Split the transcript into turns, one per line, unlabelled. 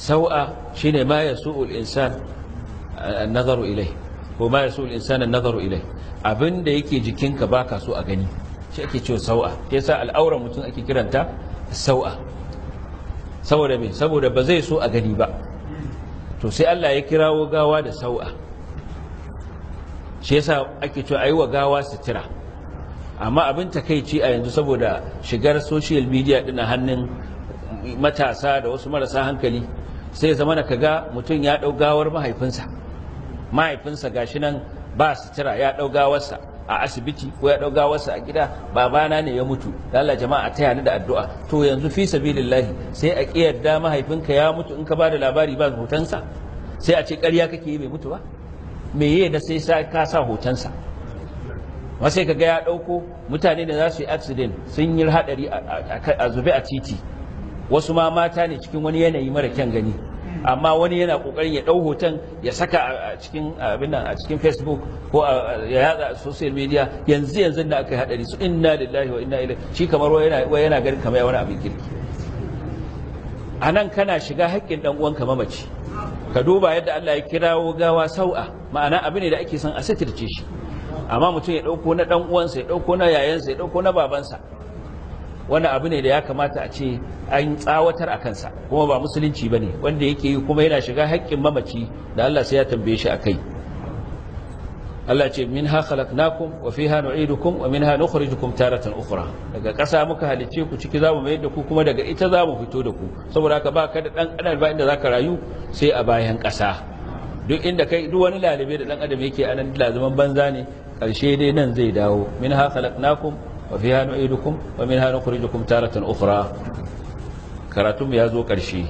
Sau'a shine ma yasu'ul insan an-nazaru ilai, ko ma yasu'ul insan an-nazaru ilai, abinda yake jikinka baka so a gani, shi ake cewa sau'a. Yasa al'auran mutum ake kiranta sau'a. Saboda me? Saboda ba zai so a gani ba. To sai Allah ya kirawo gawa da sau'a, shi yasa ake cewa ayi wa gawa sutura. Amma abin takeici a yanzu, saboda shigar social media din a hannun matasa da wasu marasa hankali, sai zama na kaga mutum ya dau gawar mahaifinsa, mahaifinsa gashi nan ba sutura, ya dau gawarsa a asibiti ko ya dau gawarsa a gida, babana ne ya mutu, Allah jama'a taya ni da addu'a. To yanzu fi sabilillahi sai a kiyarda mahaifinka ya mutu, in ka bada labari ba hotonsa, sai a ce ƙarya kake yi, bai mutu ba. Me ye da sai ka sa hotonsa? Ma sai kaga ya dauko mutane da za su yi accident, sun yi hadari a zube a titi, wasu ma mata ne cikin wani yanayi mara kyan gani, amma wani yana kokarin ya dau hoton ya saka a cikin abin nan, a cikin Facebook ko ya yada a social media, yanzu yanzu da aka yi hadari, su inna lillahi wa inna ilaihi, shi kamar wai yana ganin kamar wani abin kirki. Anan kana shiga haƙƙin dan uwanka mamaci. Ka duba yadda Allah ya kirawo gawa sau'a, ma'ana abu ne da ake son a sitirce shi, amma mutum ya dauko na dan uwansa, ya dauko na yayansa, ya dauko na babansa, wani abu ne da ya kamata a ce an tsawatar a kansa, kuma ba musulunci ba ne wanda yake yi, kuma yana shiga haƙƙin mamaci da Allah sai ya tambaye shi a kai. Allah ce minha khalaqnakum wa fiha nu'idukum wa minha nukhrijukum taratan ukhra. Daga ƙasa muka halicce ku, ciki zamu mayar da ku, kuma daga ita zamu fito da ku. Saboda haka ba ka da dan adam ba inda zaka rayu sai a bayan ƙasa. Duk inda kai, duk wani lalibe da dan adam yake anan, lazuman banza ne, ƙarshe dai nan zai dawo. Minha khalaqnakum wa fiha nu'idukum wa minha nukhrijukum taratan ukhra. Karatun ya zo ƙarshe.